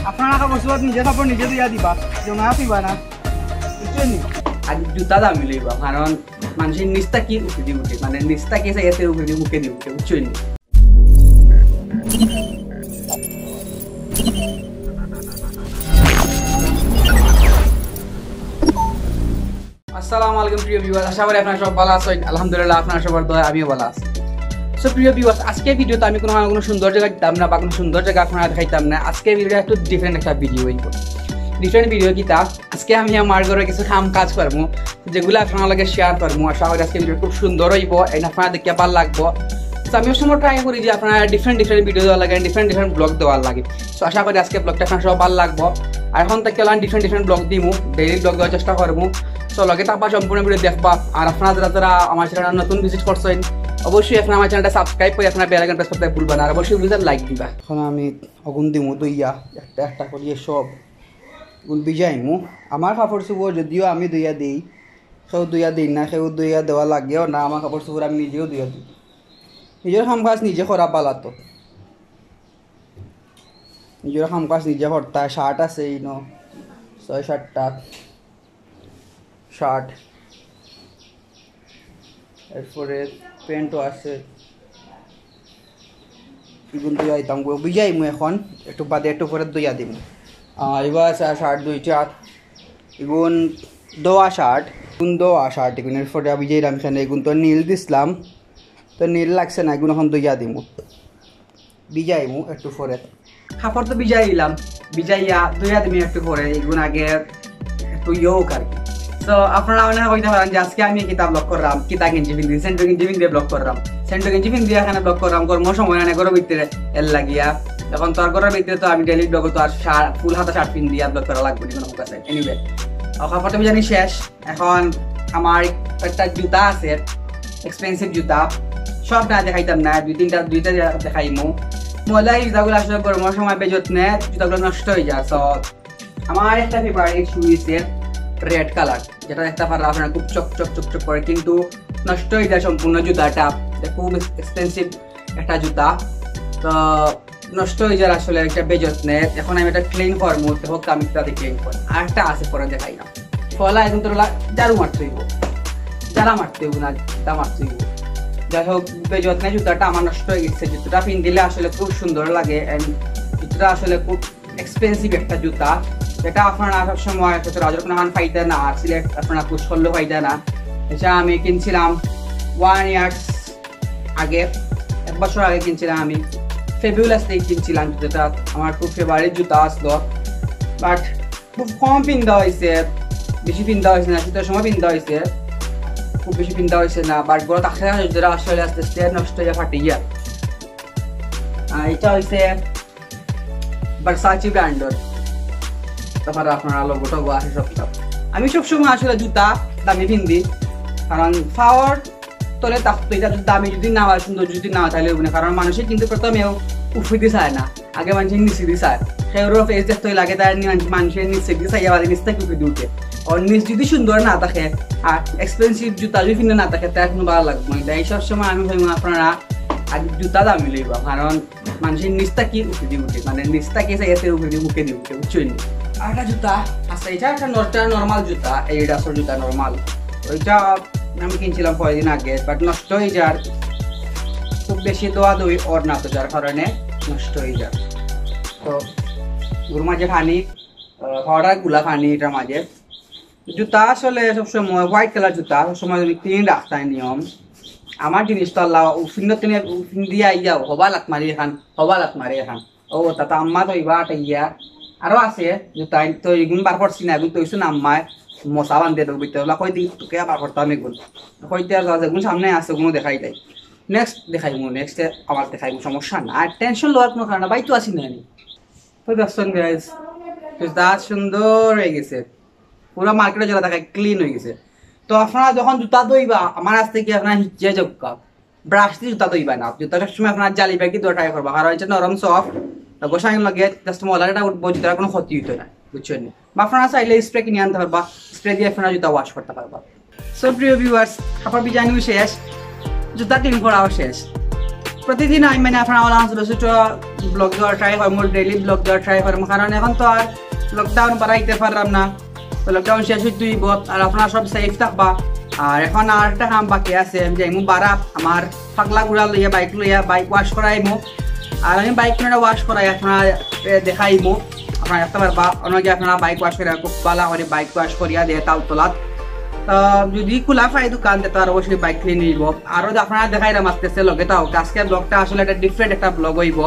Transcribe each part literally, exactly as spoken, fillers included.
আপনারা কাপড় চোপড় নিজে কাপড় নিজে ধুইয়া দিবা, জমা থইবা না, বুঝছইন নি? আর জুতা দামি লইবা, কারণ মানুষের নিচ থাকি উপরেদি উঠে, মানে নিচ থাকি চাইয়া উপরেদি মুখেদি উঠে, বুঝছইন নি? আসসালামু আলাইকুম প্রিয় ভিউয়ার, আশা করি আপনারা সব ভালা আছইন। আলহামদুলিল্লাহ, আপনারা সবার দোয়ায় আমিও ভালা আছি। So প্রিয় ভিউয়ার্স, আজকে ভিডিওতে আমি কোনো, কোনো সুন্দর জাগা দিতাম না বা কোনো সুন্দর জাগা আপনারা দেখাইতাম না। আজকে ভিডিওটা একটু ডিফারেন্ট একটা ভিডিও অইবো। ডিফারেন্ট ভিডিও কিতা, আজকে আমি আমার ঘরর কিছু কাম কাজ করমু, যেগুলা আপনারার লগে শেয়ার করমু। আশা করি আজকে ভিডিও খুব সুন্দর অইবো, and আপনারা দেখিয়া ভালা লাগবো। So আমি সবসময় ট্রাই করি যে আপনারারে ডিফারেন্ট ডিফারেন্ট ভিডিও দেওয়ার লাগি, ডিফারেন্ট ডিফারেন্ট ব্লগ দেওয়ার লাগি। So আশা করি আজকে ব্লগটা আপনারা সব ভালা লাগবো। আর এখন থাকি আমি ডিফারেন্ট ডিফারেন্ট ব্লগ দিমু, ডেইলি ব্লগ দেওয়ার চেষ্টা করমু। So লগে থাকবা, সম্পূর্ণ ভিডিও দেখবা। আর আপনারা যারা যারা আমার চ্যানেলটা নতুন ভিজিট করছইন, অবশ্যই আপনারা আমার চ্যানেলটা সাবস্ক্রাইব করি আপনারা বেল আইকন প্রেস করতে ভুলবা না, আর অবশ্যই ভিডিওতে লাইক দিবা। এখন আমি আগুন দিমু ধইয়া, একটা একটা করি সব আগুন ভিজাইমু। আমার কাপড় চোপড় যদিও আমি ধইয়া দেই, কেউ ধইয়া দেই না, কেউ ধইয়া দেওয়া লাগেও না। আমার কাপড় চোপড় আমি নিজেও ধইয়া দিই। নিজের কাম কাজ নিজে করা ভালা তো। নিজের কাম কাজ নিজে করতা। শার্ট আছে এইনো, ছয় সাতটা শার্ট, এরপরে প্যান্টও আছে। ইগুন ধইয়া দিতাম গো, ভিজাইমু এখন, একটু বাদে একটু পরে ধইয়া দিমু। আহ, এবার আছে শার্ট দুইটা, ইগুন ধোয়া শার্ট, ইগুন ধোয়া শার্ট, ইগুন এরপরে আমি ভিজাইলাম এখানে, ইগুন তো নীল দিছলাম, তো নীল লাগছে না, ইগুন এখন ধইয়া দিমু, ভিজাইমু একটু পরে। কাপড় তো ভিজাই দিলাম, ভিজাইয়া ধইয়া দিমু একটু পরে, ইগুন আগে একটু ইয়োক আর কি। So আপনারা অনেকে কইতা পারইন যে আজকে আমি কিতা ব্লগ করলাম, কিতা গেঞ্জি পিন্দি, সেন্টো গেঞ্জি পিন্দি ব্লগ করলাম, সেন্টো গেঞ্জি পিন্দি এখানে ব্লগ করলাম, গরমর সময় অনেক গরমর ভিতরে এর লাগিয়া। এখন তো আর গরমর ভিতরে তো আমি ডেইলি ব্লগ তো আর শার্ট, ফুল হাতা শার্ট পিন্দি আর ব্লগ করা লাগবো না কোনো কাছে। এনিওয়ে, কাপড় তো ভিজানি শেষ। এখন আমার একটা জুতা আছে, এক্সপেন্সিভ জুতা, সব না দেখাইতাম না, দুই তিনটা, দুইটা দেখাইমু। ময়লা এই জুতাগুলো আসলে গরমর সময় বেযত্নে জুতাগুলো নষ্ট হয়ে যায়। So আমার একটা ফেভারিট শু হইছে রেড কালার, যেটা দেখতে পাররা আপনারা খুব চক চক চক চক করে, কিন্তু নষ্ট হয়ে যায় সম্পূর্ণ জুতাটা। এটা খুব এক্সপেন্সিভ একটা জুতা, তো নষ্ট হয়ে যায় আসলে একটা বেযত্নে। এখন আমি এটা ক্লিন করমু, দেখো আমি কিতা ক্লিন করি। আর একটা আছে, পরে দেখাই না। পয়লা এখন তো লা-, ঝাড়ু মারতে হইব, ঝাড়া মারতে হইব না, জুতা মারতে হইব। যাই হোক, বেযত্নে জুতাটা আমার নষ্ট হয়ে গেছে। জুতাটা পিন্দিলে আসলে খুব সুন্দর লাগে, and জুতাটা আসলে খুব এক্সপেন্সিভ একটা জুতা, যেটা আপনারা সব সময় সচরাচর কোনো খান পাইতা না, আর সিলেট আপনারা খুঁজ করলেও পাইতা না। এটা আমি কিনছিলাম ওয়ান ইয়ার্স আগে, এক বছর আগে কিনছিলাম আমি, ফেবিউলাস থেকে কিনছিলাম, যেটা আমার খুব ফেভারিট জুতা আসলো। বাট খুব কম পিন্দা হয়েছে, বেশি পিন্দা হয়েছে না, শীতের সময় পিন্দা হয়েছে, খুব বেশি পিন্দা হয়েছে না। বাট বড় তাকে যারা আসলে আস্তে আস্তে নষ্ট হয়ে ফাটি গিয়া। আর এটা হয়েছে ভার্সাচি ব্র্যান্ডর, তারপরে আপনারা লোগো টোগো আছে সব সব। আমি সবসময় আসলে জুতা দামি পিন্দি, কারণ পাওয়ার তলে থাকতো। এটা যদি দামি যদি না হয়, সুন্দর যদি না হয়, তাহলে হইব না। কারণ মানুষে কিন্তু প্রথমেও উপরেদি চায় না, আগে মানুষে নিচেদি চায়। সেগুলো ফেস দেখতে লাগে, তাই নি-, মানুষের নিচেদি চাইয়া বাদে নিচ থেকে উপরেদি উঠে। আর নিচ যদি সুন্দর না থাকে, আর এক্সপেন্সিভ জুতা যদি পিন্দা না থাকে, তার কোনো ভালা লাগবো না। তাই সবসময় আমি ভাবি আপনারা আগে জুতা দামি লইবা, কারণ মানুষের নিচ থাকি উপরেদি উঠে, মানে নিচ থাকি চাইয়া উপরেদি মুখেদি উঠে, বুঝছইন নি? আর একটা জুতা আছে, এটা একটা নর-, নর্মাল জুতা, এই ডাসর জুতা নর্মাল। ওইটা আমি কিনছিলাম কয়েকদিন আগে, বাট নষ্ট হয়ে যার, খুব বেশি ধোয়া ধুই ওর না তো, যার কারণে নষ্ট হয়ে যার। তো গুরু মাঝে পানি, আহ, পাউডার গুলা পানি এটার মাঝে। জুতা আসলে সবসময় হোয়াইট কালার জুতা সবসময় তুমি ক্লিন রাখতাই নিয়ম। আমার জিনিস তো আল্লাহ উফিন তুমি উফিন দিয়া আইয়া হবা লাত মারি এখান, হবা লাত মারি এখান। ও তাতা আম্মা তো ইবা আটাইয়া আরো আছে জুতা, তো এগুন বার করছি না, এগুন তো হইছে না আম্মায় মশা বান্ধে দেবো ভিতরে, ওলা কই দিই তোকে আবার করতাম এগুন, কইতে আর যা যেগুন সামনে আছে ওগুলো দেখাই দেয়। নেক্সট দেখাইমু, নেক্সটে আবার দেখাইমু, সমস্যা না। আর টেনশন লওয়ার কোনো কারণ না, ভাই তো আছি না আমি। তো দেখছেন গাইস, তো দাঁত সুন্দর হয়ে গেছে, পুরো মার্কেটে যেটা দেখায় ক্লিন হয়ে গেছে। তো আপনারা যখন জুতা ধইবা, আমার আজ থেকে আপনারা হিচিয়া যাউক্কা, ব্রাশ দিয়ে জুতা ধইবা না। জুতা সবসময় আপনারা জালি ব্যাগ দিয়ে ট্রাই করবা, কারণ এটা নরম সফট, তো গোসাইন লাগে জাস্ট ময়লাটা উঠবো, জুতার কোনো ক্ষতি হইতো না, বুঝছেন নি? বা আপনারা চাইলে স্প্রে কিনে আনতে পারবা, স্প্রে দিয়ে আপনারা জুতা ওয়াশ করতে পারবা। সো প্রিয় ভিউয়ার্স, কাপড় ভিজানিও শেষ, জুতা ক্লিন করাও শেষ। প্রতিদিন আমি মানে আপনারার অকলর ছোট ছোট ব্লগ দেওয়ার ট্রাই করমু, ডেইলি ব্লগ দেওয়ার ট্রাই করমু, কারণ এখন তো আর লকডাউন বাড়াইতে পারলাম না। তো লকডাউন শেষ অইতে অইবো, আর আপনারা সব সেফ থাকবা। আর এখন আর একটা কাম বাকি আছে, আমি যাইমু বারা আমার পাগলা ঘোড়া লইয়া, বাইক লইয়া, বাইক ওয়াশ করাইমু। আর আমি বাইক ওয়াশ করাই আপনারারে দেখাইমু। আপনারা দেখতা পারবা, অনো গিয়া আপনারা বাইক ওয়াশ করিয়া, খুব ভালা করি বাইক ওয়াশ করিয়া দেয় তালতলাত। তো যদি খোলা পাই দোকান, তে তো আর অবশ্যই বাইক ক্লিন অইবো। আরো আপনারারে দেখাইরাম আস্তে আস্তে, লগে থাকউক্কা। আজকের ব্লগটা আসলে একটা ডিফারেন্ট একটা ব্লগ অইবো।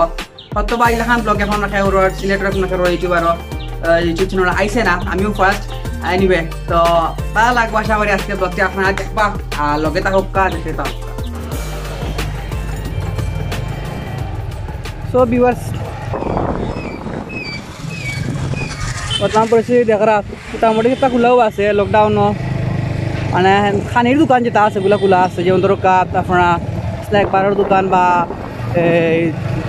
হয়তো বা ইলাখান ব্লগ এখন না কেউ রোড, সিলেটর কোনো কেউ ইউটিউবার, আহ, ইউটিউব চ্যানেল আইছে না, আমিও ফার্স্ট। এনিওয়ে, তো ভালা লাগবো আশা করি আজকের ব্লগটা আপনারা দেখবা, আর লগে থাকউক্কা, দেখতে থাকউক্কা। সো ভিউয়ার্স, বর্তমান পরিস্থিতি দেখরা, মোটামুটি একটা খোলাও আছে লকডাউনও, মানে খানির দোকান যেটা আছে, ওগুলা খোলা আছে, যেমন ধরো কাপ, আপনারা স্ন্যাক বারর দোকান বা এই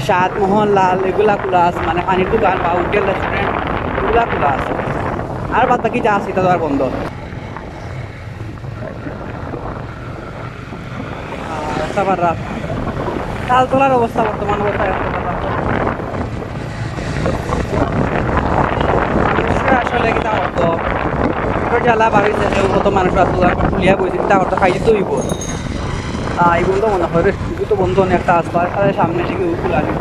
স্বাদ, মোহনলাল, এগুলা খোলা আছে, মানে পানির দোকান বা হোটেল, রেস্টুরেন্ট, এগুলা খোলা আছে। আর বাদ বাকি যা আছে, এটা তো আর বন্ধ। আর একটা বার রাত, তালতলার অবস্থা, বর্তমান অবস্থা একটা বার রাত। মানুষের আসলে কিতা করতো, জ্বালা বাড়ি যে কত মানুষ আছে, তুলিয়া বইছে, কিতা করতো, খাইতে তো অইবো। আহ, এই বন্ধ মনে হয় রে, এগুলো তো বন্ধ অনেক একটা আসতো, আর তাদের সামনে দিকে উঠে লাগে।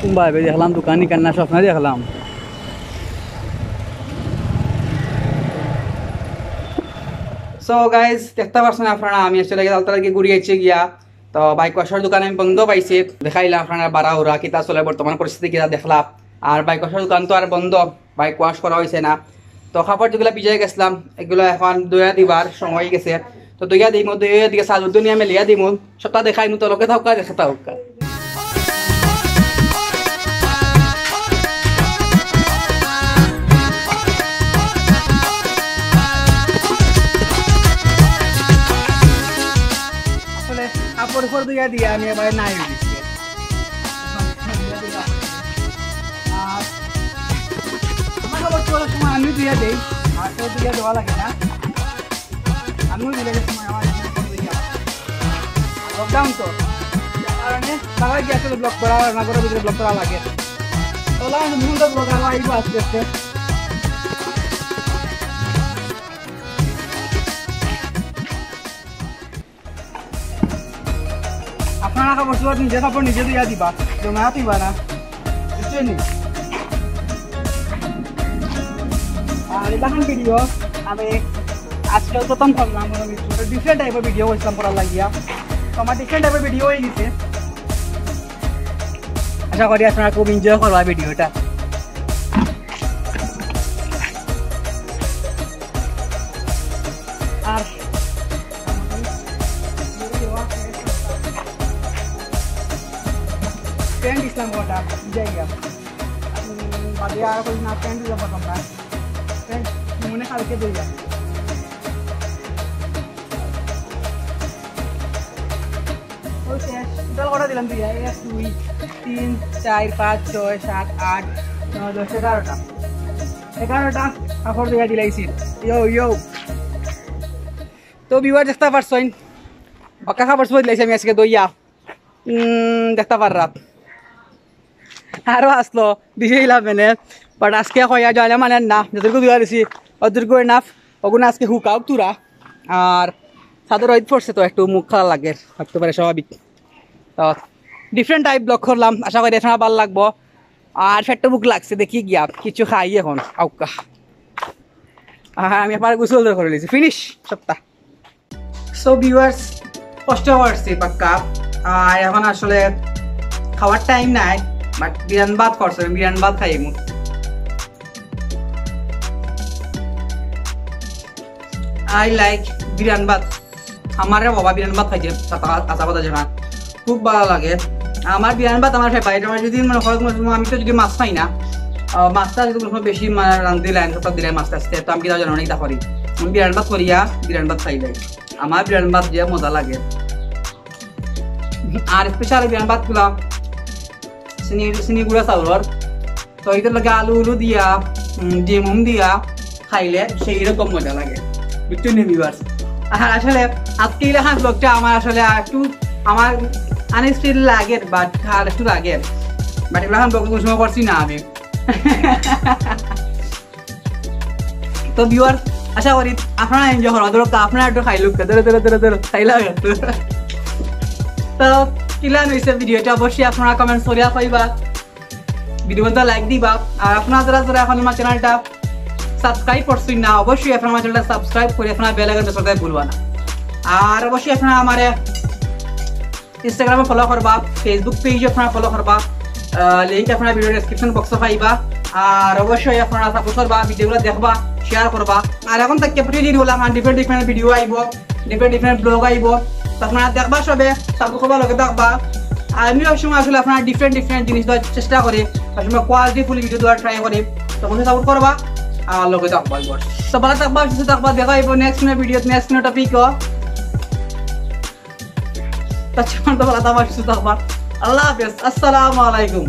কোন ভাবে দেখলাম দোকানি কান্না স্বপ্ন দেখলাম। সো গাইস, দেখতে পারছেন আপনারা, আমি আসলে তালতলা গিয়া ঘুরি আইছি গিয়া। তো বাইক ওয়াশর দোকান আমি বন্ধ পাইছি, দেখাইলাম আপনারা বারা উরা কিতা চলে, বর্তমান পরিস্থিতি কিতা দেখলাম। আর বাইক ওয়াশর দোকান তো আর বন্ধ, বাইক ওয়াশ করা অইছে না। তো কাপড় যেগুলা ভিজাই গেছিলাম, এগুলা এখন ধইয়া দিবার সময় অই গেছে। তো ধইয়া দিমু, ধইয়া দিকে সাজুদ্দুনিয়া মেলিয়া দিমু, সবটা দেখাইমু, তো লগে থাকউক্কা, দেখতে থাকউক্কা। আসলে কাপড় উপর ধইয়া দিয়া আমি এবার নাই অই গেছি। আর আমার কাপড় তো অনেক সময় আমি ধইয়া দেই, আর কেউ ধইয়া দেওয়া লাগে না। আমিও ধইয়া দেই সময় আমার এখানে ফোন ধইয়া। লকডাউন তো, যার কারণে বাসায় গিয়া আসলে ব্লগ করা, রান্না করার ভিতরে ব্লগ করা লাগে। তো লাগান মুন্ডা ব্লগ আরো আইবো আস্তে আস্তে। আপনারা কাপড় চোপড় নিজে কাপড় নিজে ধইয়া দিবা, জমায়া থইবা না, বুঝছইন নি? আর ইলাখান ভিডিও আমি আজকে প্রথম করলাম, ডিফারেন্ট টাইপর ভিডিও করছিলাম করার লাগিয়া। তো আমার ডিফারেন্ট টাইপর ভিডিও অই গেছে। আশা করি আপনারা খুব এনজয় করবা ভিডিওটা। আর প্যান্ট ইসলাম কটা যাইয়া, উম, বাদে আর কই না, প্যান্ট দিতে পারতাম না। প্যান্ট মনে কালকে ধইয়া। ওই শেষ। টোটাল কটা দিলাম তুই? এক, দুই, তিন, চার, পাঁচ, ছয়, সাত, আট, নয়, দশ, এগারোটা। এগারোটা কাপড় ধইয়া দিলাইছি। ইয়ো, ইয়ো। তো ভিউয়ার দেখতে পারছইন, পাক্কা কাপড় চোপড় দিলাইছি আমি আজকে ধইয়া। উম, দেখতে পাররা। আরো আসলো, দিছে ইলা মানে। But আজকে কইয়া জানে মানে না, যতটুকু ধইয়া দিছি, অতটুকু enough। ওগুন আজকে হুকাউক থুড়া। আর চাদর রইদ পড়ছে তো একটু মুখ খারাপ লাগে, থাকতে পারে স্বাভাবিক। তো ডিফারেন্ট টাইপ ব্লগ করলাম, আশা করি আপনারা ভালা লাগবো। আর পেটো ভুক লাগছে, দেখি গিয়া কিছু খাই এখন, আউক্কা। আর আমি একবার গোসল করে লিছি, ফিনিশ সবটা। সো ভিউয়ার্স, কষ্ট করছি পাক্কা। আর এখন আসলে খাওয়ার টাইম নাই, but বিরান ভাত করছে, বিরান ভাত খাইমু। I like বিরান ভাত। আমারে বাবা বিরান ভাত খাইতে, সাদা, কাঁচা পাতা যেখান, খুব ভালা লাগে। আমার বিরান ভাত আমার ফেভারিট। আমার যদি মনে করো কোনো সময়, আমি তো যদি মাছ খাই না, আহ, মাছটা যদি কোনো সময় বেশি মানে রান্ধি লাইন, সবটা দিলে মাছটা আসতে, তো আমি কিতা জানো না, কিতা করি। আমি বিরান ভাত করিয়া বিরান ভাত খাইলাই। আমার বিরান ভাত যে মজা লাগে। আর স্পেশাল বিরান ভাত গুলা চিনি, চিনি গুঁড়া চাউলর। তো এটার লগে আলু উলু দিয়া, উম, ডিম উম দিয়া খাইলে সেই রকম মজা লাগে, বুঝছো নি viewers? আর আসলে আজকে ইলাখান ব্লগটা আমার আসলে আর একটু আমার আনস্টিল লাগে, বাট আর একটু লাগে, বাট ইলাখান ব্লগ কোনো সময় করছি না আমি। তো ভিউয়ার, আশা করি আপনারা এনজয় করবা। ধরো, তো আপনারা একটু খাইলুক, ধরো ধরো ধরো ধরো খাইলাম একটু। তো কিলান হইছে ভিডিওটা অবশ্যই আপনারা কমেন্টস করিয়া কইবা, ভিডিওটা লাইক দিবা। আর আপনারা যারা যারা এখন আমার চ্যানেলটা সাবস্ক্রাইব করছেন না, অবশ্যই আপনারা আমার চ্যানেলটা সাবস্ক্রাইব করে আপনারা বেল আইকনটা বাজাইতে ভুলবা না। আর অবশ্যই আপনারা আমারে ইনস্টাগ্রামে ফলো করবা, ফেসবুক পেজে আপনারা ফলো করবা, লিংক আপনারা ভিডিও ডেসক্রিপশন বক্সে পাইবা। আর অবশ্যই আপনারা সাপোর্ট করবা, ভিডিওগুলো দেখবা, শেয়ার করবা। আর এখন থেকে প্রতিদিন হলো আমার ডিফারেন্ট ডিফারেন্ট ভিডিও আইবো, ডিফারেন্ট ডিফারেন্ট ব্লগ আইবো। তো আপনারা দেখবা সবে, সাপোর্ট করবা, লগে থাকবা। আর আমি সবসময় আসলে আপনারা ডিফারেন্ট ডিফারেন্ট জিনিস দেওয়ার চেষ্টা করি, সবসময় কোয়ালিটি ফুল ভিডিও দেওয়ার ট্রাই করি। তখন সাপোর্ট করবা আর লগে থাকবা। তো ভালো থাকবা, সুস্থ থাকবা, দেখা হইব নেক্সট কোনো ভিডিও, নেক্সট কোনো টপিক। তার জন্য তো ভালো থাকবা, সুস্থ থাকবা। আল্লাহ হাফেজ, আসসালামু আলাইকুম।